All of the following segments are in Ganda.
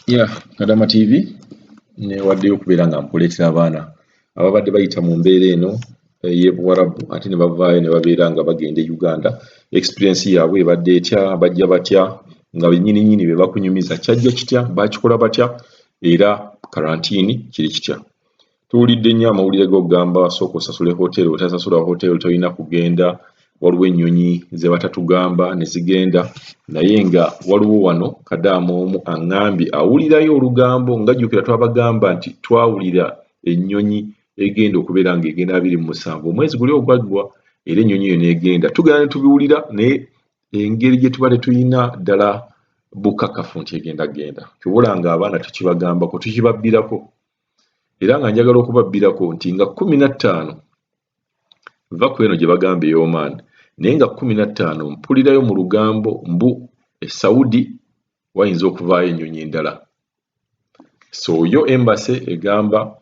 Yeah, Kadama TV newaddeyo okubeera nga nkuleetera abaana ababadde bayita mu mbeera eno ey'e Buwarabu ate ne bavaayo ne babeera nga bagenda e Uganda. Experience yaabwe ebadde etya? Bajja batya? Nga bennyini nnyini be bakunyumiza kyajja kitya, bakikola batya, era quarantine kiri kitya? Tuwulidde nnyo amawulire g'okugamba sooka osasule hotel, otasasula hotel tolina kugenda. Waliwo ennyonyi ze batatugamba ne zigenda, naye nga waliwo wano kadaama omu aŋŋambye awulirayo olugambo. Nga jjukira twabagamba nti twawulira ennyonyi egenda okubeera ng'egenda 27 omwezi guli ogwaggwa, era ennyonyi eyo n'egenda. Tugenda ne tubiwulira, naye engeri gye tuba tetulina ddala bukakafu nti egenda genda. Kyobula nga abaana tukibagambako, tukibabbirako, era nga njagala okubabbirako nti nga 15 va ku eno gye bagamba ey'Oman, naye nga 15 mpulirayo mu lugambo mbu e Saudi wayinza okuvaayo ennyonyi endala. So yo embassy egamba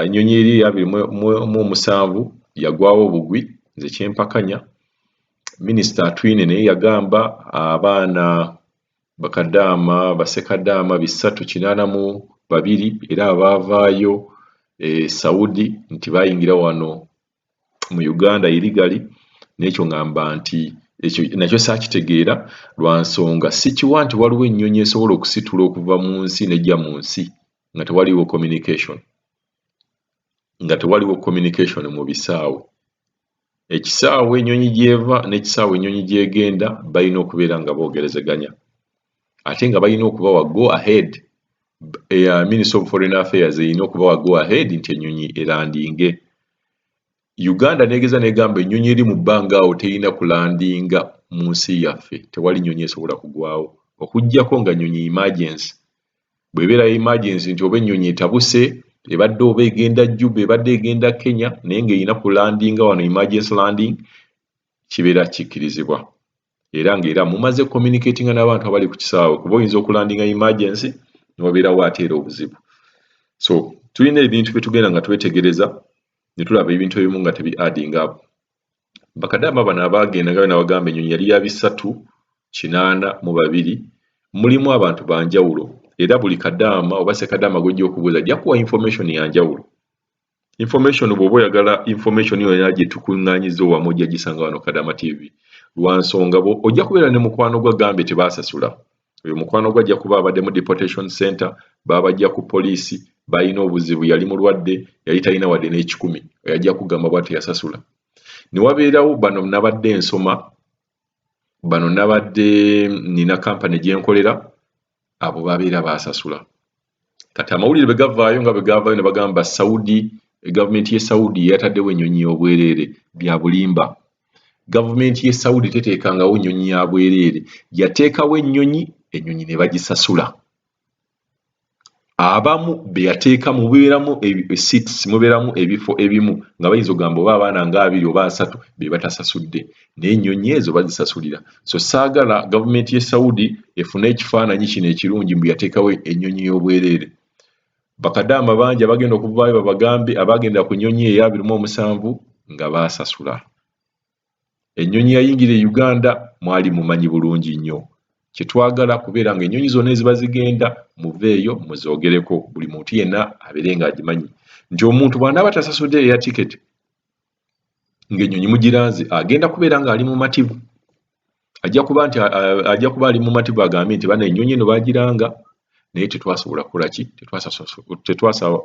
ennyonyi eri eya 27 yagwawo obugwi. Nze kyempakanya, Minisita Atwine naye yagamba abaana bakadaama basekadaama 382 era abaavaayo e Saudi nti bayingira wano mu Uganda irigali. N'ekyo ngamba nti ekyo nakyo saakitegeera lwa nsonga sikiwa nti waliwo ennyonyi esobola okusitula okuva mu nsi n'ejja mu nsi nga tewaliwo communication, nga tewaliwo communication mu bisaawe. Ekisaawe ennyonyi gy'eva n'ekisaawe ennyonyi gy'egenda balina okubeera nga boogerezeganya, ate nga balina okubawa go ahead. Minister of Foreign Affairs erina okubawa go ahead nti ennyonyi erandinge. Uganda negeza negamba ennyonyi eri mu bbanga awo terina kulandinga mu nsi yaffe. Tewali nnyonyi esobola kugwawo okuggyako nga nnyonyi emergency. Bw'ebeera emergency nti oba ennyonyi etabuse, ebadde oba egenda Juba, ebadde egenda Kenya, naye ng'erina kulandinga wano, emergency landing, kibeera kikkirizibwa, era ng'era mumaze communicatinga n'abantu abali ku kisaawe, kuba oyinza okulandinga emergency ne wabeerawo ate era obuzibu. So tulina ebintu bye tugenda nga twetegereza ne tulaba ebintu ebimu nga tebi adding up. Bakadaama bano abaagenda, nga nabagamba, ennyonyi yali ya 382, mulimu abantu banjawulo, era buli kadaama oba sekadaama gw'ojja okubuuza ajja kuwa information ya njawulo. Information, bw'oba oyagala information yonna gye tukuŋŋaanyizza owamu, ojja gisanga wano Kadama TV, lwa nsonga ojja kubeera ne mukwano gwo agambye tebaasasula. Oyo mukwano gwo ajja kuba abadde mu deportation center, baabajja ku poliisi, balina obuzibu, yali mulwadde, yali talina wadde n'ekikumi, oyo ajja kugamba bw'atyo yasasula. Ne wabeerawo bano nabadde nsoma, bano nabadde nina kampani gye nkolera, abo babeera baasasula. Kati amawulire bwe gavaayo, nga bwe gavaayo ne bagamba Saudi, gavumenti y'e Saudi yataddewo ennyonyi y'obwereere, bya bulimba. Gavumenti y'e Saudi teteekangawo nnyonyi ya bwereere. Yateekawo ennyonyi, ennyonyi ne bagisasula. Abamu be yateeka mubeeramu seats, mubeeramu ebifo ebimu nga bayinza okugamba oba abaana nga 20 oba 30 be batasasudde, naye ennyonyi ezo bazisasulira. So saagala gavumenti y'e Saudi efune ekifaananyi kino ekirungi mbu yateekawo ennyonyi y'obwereere. Bakadaama bangi abagenda okuvaayo babagambe abaagenda ku nnyonyi eya 27 nga baasasula. Ennyonyi yayingira e Uganda mwali mumanyi bulungi nnyo. Kye twagala kubeera nga ennyonyi zonna eziba zigenda muveeyo muzoogereko, buli muntu yenna abeere ng'agimanyi nti omuntu bw'anaaba tasasudde air ticket ng'ennyonyi mugiranze, agenda kubeera ng'ali mumativu, ajja kuba nti ajja kuba ali mumativu agambe nti bana ennyonyi eno baagiranga, naye tetwasobola kukola ki,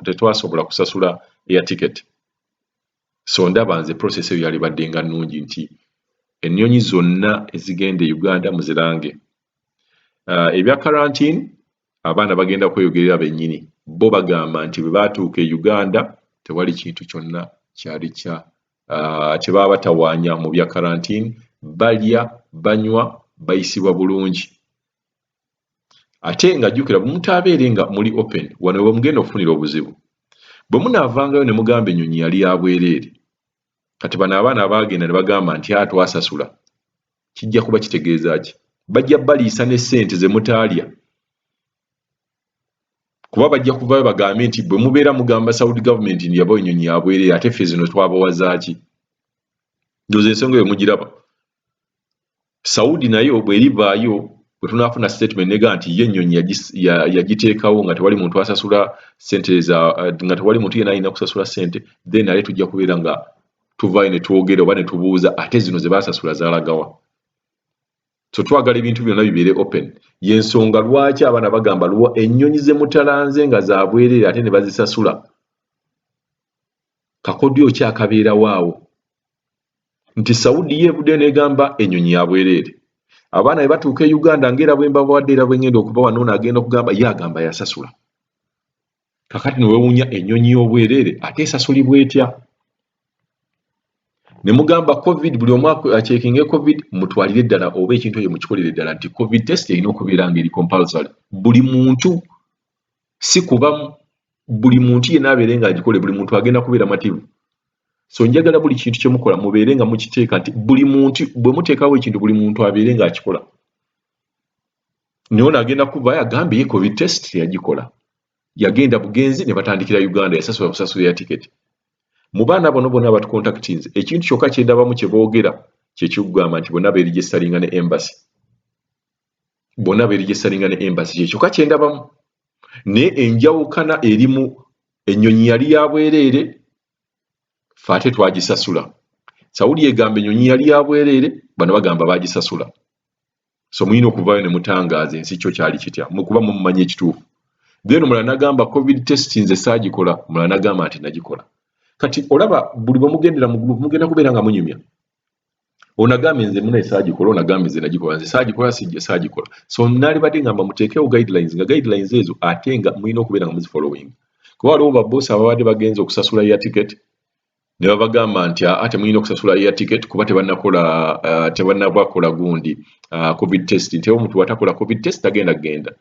tetwasobola kusasula air ticket. So ndaba nze process eyo yalibadde nga nnungi nti ennyonyi zonna ezigenda e Uganda muzirange. Ebya quarantine, abaana bagenda kweyogerera bennyini. Bo bagamba nti bwe baatuuka e Uganda tewali kintu kyonna kyali kya kyebaba batawaanya mu bya quarantine, balya, banywa, bayisibwa bulungi. Ate nga jjukira bwe mutaabeere nga muli open, wano we mugenda okufunira obuzibu. Bwe munaavangayo ne mugamba ennyonyi yali ya bwereere, kati bano abaana abaagenda ne bagamba nti a twasasula, kijja kuba kitegeeza ki? Bajja baliisa ne ssente ze mutaalya, kuba bajja kuvaayo bagambe nti bwe mubeera mugamba Saudi government nti yabawa ennyonyi ya bwereere, ate ffe zino twabawazaaki? Ndowooza ensonga eyo mugiraba. Saudi nayo bw'erivaayo Bwe tunaafuna statement nega nti ye ennyonyi yagiteekawo nga tewali muntu asasula sente za, nga tewali muntu yenna alina kusasula sente, then ate tujja kubeera nga tuvaayo ne twogera oba ne tubuuza, ate zino ze baasasula zaalagawa? So twagala ebintu byonna bibeere open. Yensonga lwaki abaana bagamba ennyonyi ze mutalanze nga za bwereere ate ne bazisasula, kakodyo ki akabeerawo awo? Nti Saudi ye evuddeyo n'egamba ennyonyi ya bwereere. Abaana bwe batuuka e Uganda, ng'era bwe mbabawadde era bwe ngenda okubawa, noono agenda okugamba ye agamba yasasula. Kakati ne weewuunya, ennyonyi y'obwereere ate esasulibwa etya? Ne mugamba COVID, buli omu acheckinge COVID, mutwalire ddala oba ekintu ekyo mukikolere ddala nti COVID test erina okubeera ng'eri compulsory buli muntu, si kubamu, buli muntu yenna abeere ng'agikole, buli muntu agenda kubeera mativu. So njagala buli kintu kye mukola mubeere nga mukiteeka nti buli muntu, bwe muteekawo ekintu, buli muntu abeere ng'akikola. Naye ono agenda kuvaayo agambe ye COVID test teyagikola, yagenda bugenzi ne batandikira Uganda, yasasula busasula ya tiketi. Mu baana bano bonna abatucontactinze, ekintu kyokka kye ndabamu kye boogera kyekikugamba nti bonna beeregisteringa ne embassy, bonna beeregisteringa ne embassy, kye kyokka kye ndabamu. Naye enjawukana erimu, ennyonyi yali ya bwereere, ffe ate twagisasula. Saudi egamba ennyonyi yali ya bwereere, bano bagamba baagisasula. So mulina okuvaayo ne mutangaaza ensi kyo kyali kitya, kuba mumumanyi ekituufu. Then omulala n'agamba COVID test nze saagikola, omulala n'agamba nti nagikola. Kati olaba buli bwe mugendera mu group mugenda kubeera nga munyumya. Ono agambye nze munaye saagikola, ono agambye nze nagikola, nze saagikola, sijja saagikola. So naalibadde ngamba muteekewo guidelines, nga guidelines ezo ate nga mulina okubeera nga muzifollowing, kuba waliwo baboosi ababadde bagenze okusasula air ticket ne babagamba nti aa, temulina okusasula air ticket kuba tebannakola, tebannabakola gundi, COVID test, nti omuntu watakola COVID test tagenda kugenda.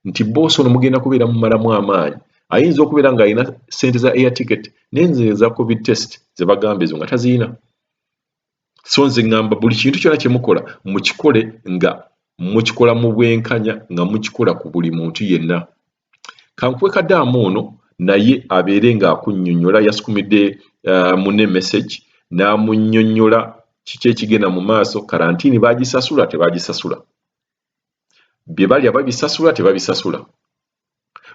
Nti boosi ono mugenda kubeera mumalamu amaanyi, ayinza okubeera ng'alina ssente za air ticket, naye nze eza COVID test ze bagamba ezo nga taziyina. So nze ŋŋamba buli kintu kyonna kye mukola mukikole nga mukikola mu bwenkanya, nga mukikola ku buli muntu yenna. Kankuwe kadaamu ono naye abeere ng'akunnyonnyola. Yasukumidde munne message n'amunnyonnyola kiki ekigenda mu maaso. Karantiini baagisasula, tebagisasula? Bye balya babisasula, tebabisasula?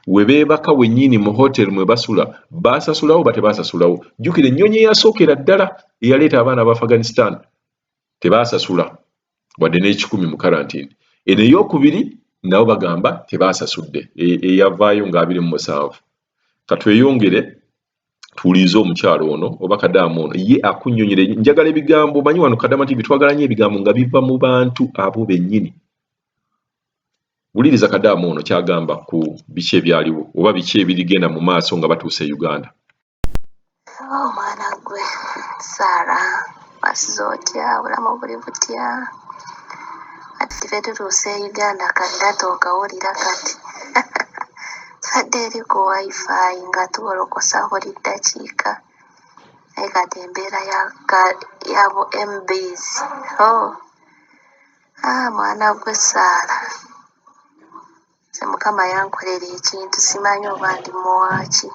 We beebaka wennyini mu hotel mwe basula baasasulawo ba tebaasasulawo? Jjukira ennyonyi eyasookera ddala eyaleeta abaana ba Afghanistan tebaasasula wadde n'ekikumi mu karantiini. Eno eyokubiri nabo bagamba tebaasasudde, eyavaayo nga 27. Katweyongere tuwulirize omukyalo ono oba kadaamu ono ye akunnyonnyole. Njagala ebigambo, manyi wano Kadama TV twagala nnyo ebigambo nga biva mu bantu abo bennyini. Wuliriza kadaamu ono kyagamba ku biki ebyaliwo oba biki ebirigenda mu maaso nga batuuse e Uganda. Omwana gwe Saara, wasize otya? Obulamu buli butya? Ati ffe tutuuse e Uganda, kaddata okawulira. Kati tubadde eri ku WiFi nga tuwolokosa buli ddakiika, naye kati embeera ya bu MBs. Oh, ah, mwana gwe Saara, nze Mukama yankolera ekintu, simanyi oba ndi muwaaki,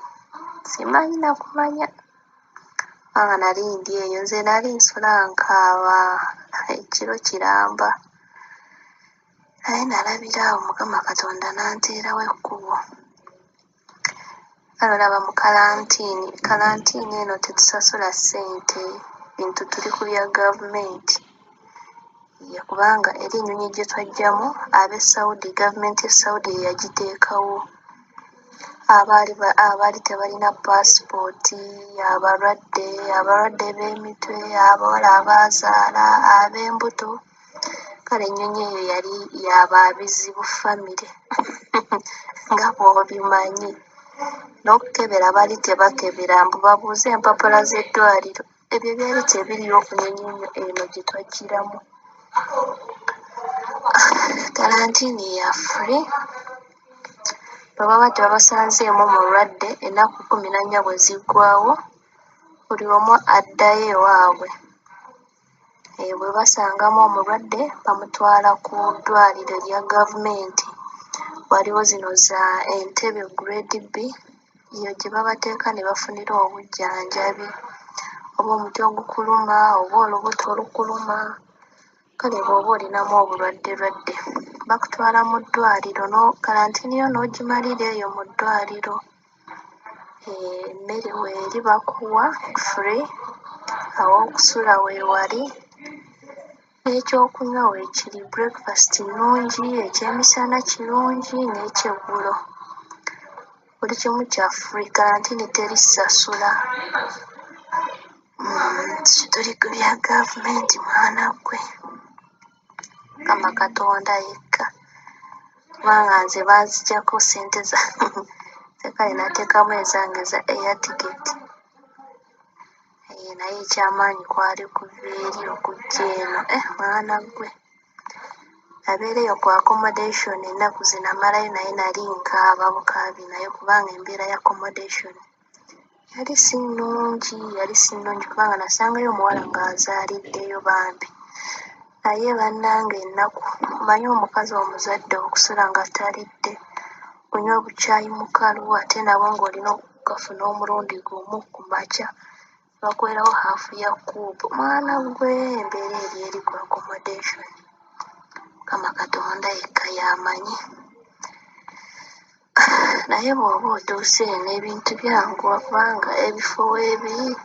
simanyi nakumanya, kubanga nali ndi eyo, nze nali nsula nkaaba ekiro kiramba, naye nalabira awo Mukama Katonda n'anteerawo ekkubo. Kale olaba mu kalantiini, kalantiini eno tetusasula ssente, bintu tuli ku bya gavumenti. Ye kubanga eri ennyonyi gye twajjamu ab'e Saudi, gavumenti y'e Saudi ye yagiteekawo. Abaali tebalina paasipooti, abalwadde, abalwadde b'emitwe, abawala abaazaala, ab'embuto, kale ennyonyi eyo yali ya baabizibu famire nga bw'obimanyi. N'okukebera baali tebakebera mbu babuuze empapula z'eddwaliro, ebyo byali tebiriiwo ku nnyonyi eno gye twajjiramu. Kalantiini ya free, bwe baba tebabasanzeemu mulwadde, ennaku 14 bwe ziggwaawo buli omu addayo ewaabwe. Bwe basangamu omulwadde bamutwala ku ddwaliro erya gavumenti, waliwo zino za Entebbe Grade B, eyo gye babateeka ne bafunira obujjanjabi, oba omutwe ogukuluma oba olubuto olukuluma, kale bw'oba olinamu obulwaddelwadde. Bakutwala mu ddwaliro no kalantiini yo n'ogimalira eyo mu ddwaliro. Emmere weeri bakuwa free, aw'okusula weewali, n'ekyokunywa weekiri. Breakfast nnungi, ekyemisana kirungi n'ekyeggulo. Buli kimu kya free, kalantiini teri ssasula. Tuli ku bya gavumenti mwana ggwe. Mukama Katonda yekka. Kubanga nze banzigyako ssente za nze kale nateekamu ezange eza air ticket. Naye ekyamaanyi kwali kuva eri okujja eno. Eh mwana ggwe! Nabeera eyo ku accommodation ennaku ze namalayo naye nali nkaaba bukaabi naye kubanga embeera ya accommodation yali si nnungi, yali si nnungi kubanga nasangayo omuwala ng'azaaliddeyo bambi. Naye bannange ennaku, omanyi omukazi omuzadde okusula nga talidde, kunywa bukyayi mukalu ate nabwo ng'olina okukafuna omulundi gumu ku makya bakuweerawo haafu ya kkuupu. Mwana ggwe embeera eri eri ku accommodation. Mukama Katonda yekka y'amanyi. Naye bw'oba otuuse eno ebintu byanguwa kubanga ebifo weebiri,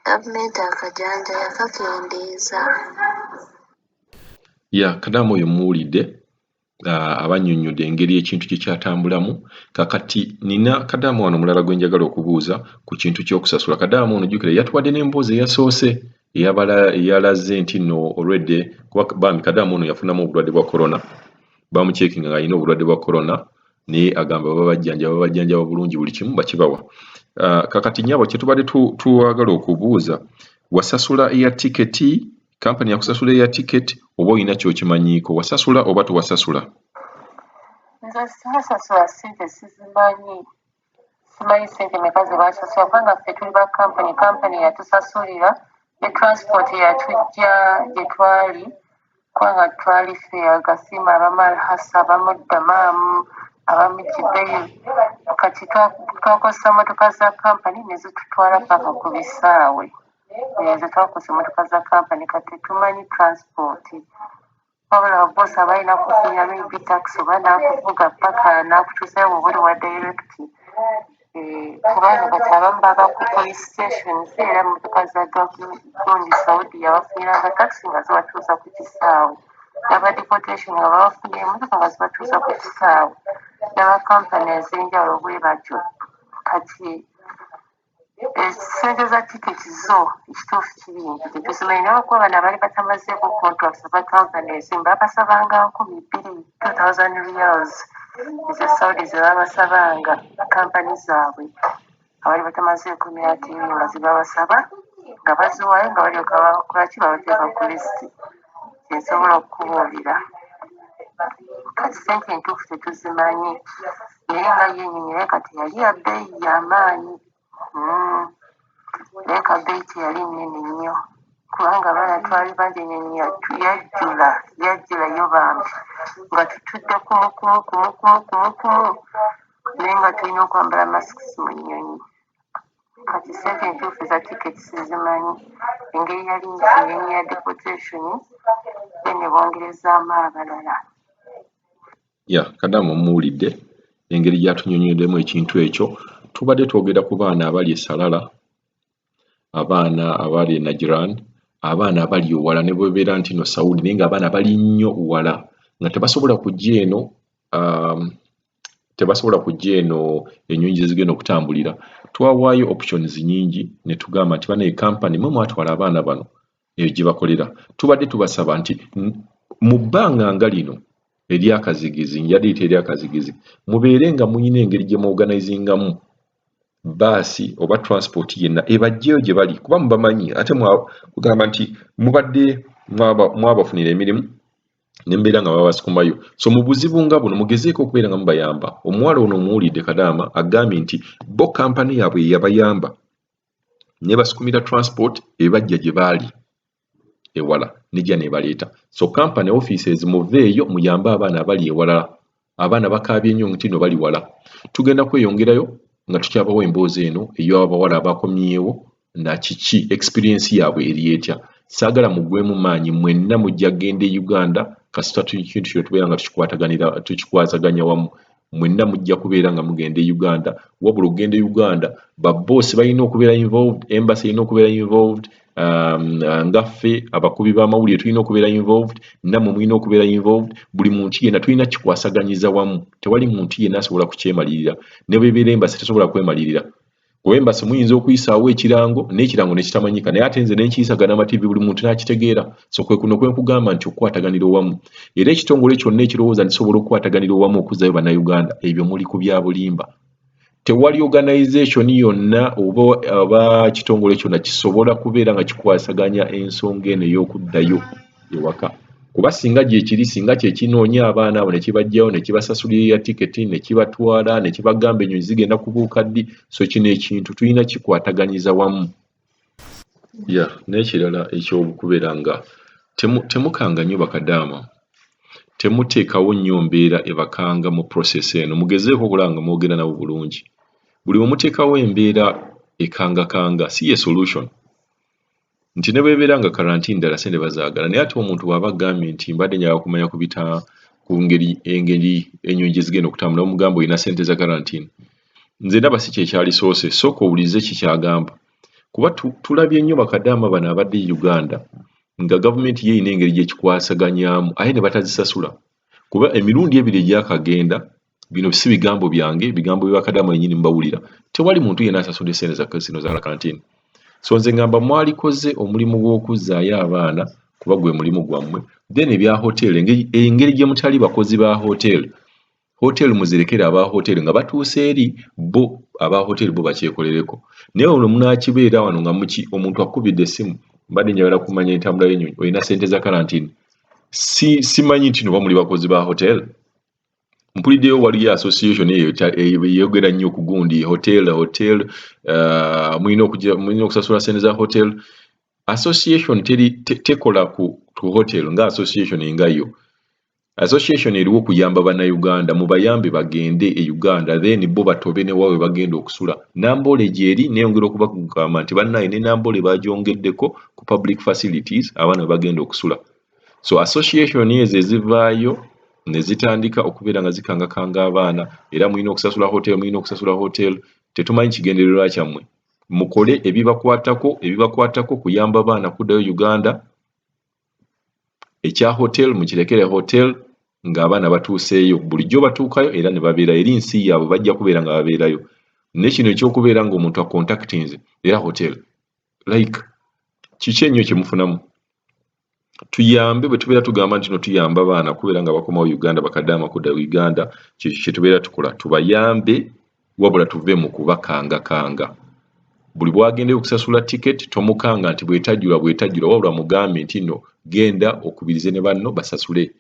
gavumenti akajanja yakakendeeza. Ya kadaama oyo muwulidde abannyonnyodde engeri ekintu gye kyatambulamu. Kakati nina kadaama wano omulala gwe njagala okubuuza ku kintu ky'okusasula. Kadaama ono jjukira yatuwadde n'emboozi eyasoose eyabala eyalaze nti nno olwedde kuba bambi kadaama ono yafunamu obulwadde bwa corona, bamucekinga ng'alina obulwadde bwa corona naye agamba babajjanjaba babajjanjaba bulungi buli kimu bakibawa. Kakati nnyabo kye tubadde twagala okubuuza, wasasula air ticket, kampani yakusasula air ticket oba olina ky'okimanyiiko, wasasula oba tewasasula? Nze saasasula ssente sizimanyi. Simanyi ssente meka ze baasasula kubanga ffe tuli ba kampani, kampani yatusasulira ne transport yatujja gye twali kubanga twali ffe Agasiima abamu Alhassa abamu Dammam abamu Jubail kati twakozesa mmotoka za kampani ne zitutwala paka ku bisaawe. Ze twakozesa emmotoka za kampani kati tetumanyi transport. Wabula boss aba alina kufunira maybe taxi oba n'akuvuga paka n'akutuusayo bw'oba oli wa direct. Kubanga kati abamu baba ku police stations era emmotoka za gavumenti Saudi yabafuniranga taxi nga zibatuusa ku kisaawe. N'aba deportation nga babafunira emmotoka nga zibatuusa ku kisaawe. N'aba kampani ez'enjawulo bwe batyo. Kati Ssente za tiketi zo ekituufu kiri nti tetuzimanyi naye olwokuba bano abaali batamazeeko contracts aba kampani ezimu baabasabanga 2000, 2000 riyals eza Saudi ze baabasabanga kampani zaabwe abaali batamazeeko myaka ebiri nga ze babasaba nga baziwaayo nga balyoka bakola ki babateeka ku lisiti kye nsobola okukubuulira. Kati ssente entuufu tetuzimanyi naye nga yo ennyonyi erabika teyali ya bbeeyi ya maanyi. Naye ka bbeeyi teyali nnene nnyo kubanga abaana twali bangi ennyonyi yajjula yajjula yo bambi nga tutudde kumu kumu kumu kumu kumu kumu naye nga tulina okwambala masks mu nnyonyi. Kati ssente entuufu eza tiketi sizimanyi engeri yali ennyonyi ya deportation then ne bongerezaamu abalala. Ya kadaama omuwulidde engeri gy'atunyonnyoddemu ekintu ekyo. Tubadde twogera ku baana abali e Salala, abaana abali e Najran, abaana abali ewala ne bw'ebeera nti no Saudi naye ng'abaana bali nnyo wala nga tebasobola kujja eno tebasobola kujja eno ennyonyi gye zigenda okutambulira. Twawaayo options nnyingi ne tugamba nti bannaye kampani mmwe mwatwala abaana bano eyo gye bakolera. Tubadde tubasaba nti mu bbanga nga lino ery'akazigizi, nja liyita ery'akazigizi, mubeere nga muyina engeri gye muorganizingamu bbaasi oba transport yenna ebaggyeyo gye bali kuba mubamanyi ate kugamba nti mubadde mwabafunira emirimu ne mubeera nga babasukumayo. So mu buzibu nga buno mugezeeko okubeera nga mubayamba. Omuwala ono omuwulidde Kadaama agambye nti bo kampani yaabwe ye yabayamba n'ebasukumira transport ebajja gye baali ewala nejja nebaleeta. So company offices muveeyo muyambe abaana abali ewalala. Abaana bakaabye nnyo nti no bali wala. Tugenda kweyongerayo nga tukyabawa emboozi eno ey'abawala abakomyewo na kiki experience yaabwe eri etya. Saagala muggwemu maanyi, mwenna mujja kugenda e Uganda kasita kintu kino tubeera nga tukikwataganira, tukikwasaganya wamu. Mwenna mujja kubeera nga mugenda e Uganda. Wabula okugenda e Uganda, babboosi balina okubeera involved, embassy erina okubeera involved, nga ffe abakubi b'amawulire tulina okubeera involved, nammwe mulina okubeera involved. Buli muntu yenna tulina kikwasaganyiza wamu. Tewali muntu yenna asobola kukyemalirira, ne bw'ebeera embassy tesobola kwemalirira, kuba embassy muyinza okuyisaawo ekirango n'ekirango ne kitamanyika, naye ate nze ne nkiyisa Kadama TV buli muntu n'akitegeera. So kwe kuno kwe nkugamba nti okukwataganira owamu, era ekitongole kyonna ekirowooza nti kisobola okukwataganira owamu okuzzayo Bannayuganda, ebyo muli ku bya bulimba. Tewali organization yonna oba kitongole kyonna kisobola kubeera nga kikwasaganya ensonga eno ey'okuddayo ewaka, kuba singa gyekiri, singa kyekinoonya abaana abo ne kibaggyayo ne kibasasulira tiketi ne kibatwala ne kibagamba ennyonyi zigenda kubuuka ddi. So kino ekintu tulina kikwataganyiza wamu. Ya, n'ekirala ekyokubeera nga temukanga nnyo bakadaama, temuteekawo nnyo mbeera ebakanga mu process eno. Mugezeeko okulaba nga mwogera nabo bulungi. Buli bwe muteekawo embeera ekangakanga, si ye solution, nti ne bw'ebeera nga quarantine ddala ssente bazaagala, naye ate omuntu bw'aba agambye nti mbadde njagala kumanya ku bita ku ngeri engeri ennyonyi gye zigenda okutambula, omugamba olina ssente za quarantine. Nze ndaba si kye kyalisoose. Sooka owulirize ki ky'agamba, kuba tulabye nnyo bakadaama bano abadde e Uganda nga gavumenti ye erina engeri gy'ekikwasaganyaamu ate ne batazisasula, kuba emirundi ebiri egyakagenda. Bino si bigambo byange, bigambo bya bakadaama bennyini mbawulira. Tewali muntu yenna asasudde ssente za zino za quarantine. So nze ngamba mwalikoze omulimu gw'okuzzaayo abaana, kuba gwe mulimu gwammwe. Then ebya hotel, engeri gye mutali bakozi ba hotel, hotel muzirekere aba hotel. Nga batuuse eri bo aba hotel bo bakyekolereko. Naye ono munaakibeera wano nga muki omuntu akubidde essimu, mbadde njagala kumanya entambula y'ennyonyi, olina ssente za quarantine? Si simanyi nti no bamuli bakozi ba hotel. Mpuliddeyo waliyo association eyo eyogera nnyo ku gundi hotel, mulina okusasula ssente za hotel. Association teri tekola ku hotel nga association nga yo. Association eriwo okuyamba Bannayuganda. Mubayambe bagende e Uganda, then bo batobe ne waabwe bagenda okusula. Namboole gyeri, neyongera okubagamba nti bannaye ne Namboole bagyongeddeko ku public facilities abaana we bagenda okusula. So association ezo ezivaayo ne zitandika okubeera nga zikangakanga abaana, era mulina okusasula hotel, mulina okusasula hotel, tetumanyi kigendererwa kyammwe. Mukole ebibakwatako. Ebibakwatako kuyamba baana kuddayo Uganda. Ekya hotel mukirekere hotel. Ng'abaana batuuseeyo, bulijjo batuukayo era ne babeerayo eri nsi yaabwe, bajja kubeera nga babeerayo. Ne kino ekyokubeera ng'omuntu akontakitinze era hotel, like kiki ennyo kye mufunamu? Tuyambe. Bwe tubeera tugamba nti no tuyamba baana kubeera nga bakomawo Uganda, bakadaama kudda Uganda, kyekyo kye tubeera tukola, tubayambe. Wabula tuve mu kubakangakanga. Buli bw'agendayo okusasula tiketi, tomukanga nti bwetajjula bwetajjula, wabula mugambe nti no genda okubirize ne banno basasule.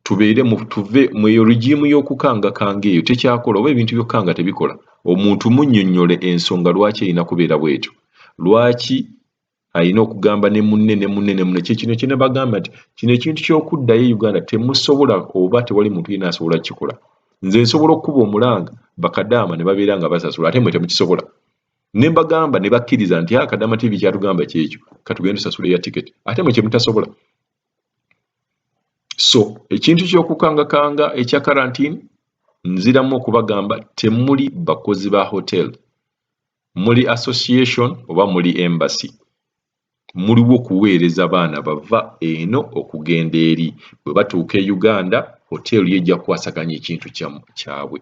Tubeere mu tuve mu eyo regime y'okukangakanga, eyo tekyakola, oba ebintu by'okukanga tebikola. Omuntu munnyonnyole ensonga lwaki erina kubeera bwetyo, lwaki alina okugamba ne munne ne munne ne munne. Kyekino kye nabagamba nti kino ekintu ky'okuddayo e Uganda temusobola, oba tewali muntu yenna asobola kukikola. Nze nsobola okukuba omulanga, bakadaama ne babeera nga basasula, ate mwe temukisobola. Ne mbagamba ne bakkiriza nti ah, Kadama TV kyatugamba kyekyo, katugende tusasule ya tiketi, ate mwe kye mutasobola. So ekintu ky'okukangakanga ekya quarantine, nziramu okubagamba, temuli bakozi ba hotel, muli association oba muli embassy, muliwo kuweereza baana bava eno okugenda eri. Bwe batuuka e Uganda, hotel yo ejja kukwasaganya ekintu kyabwe.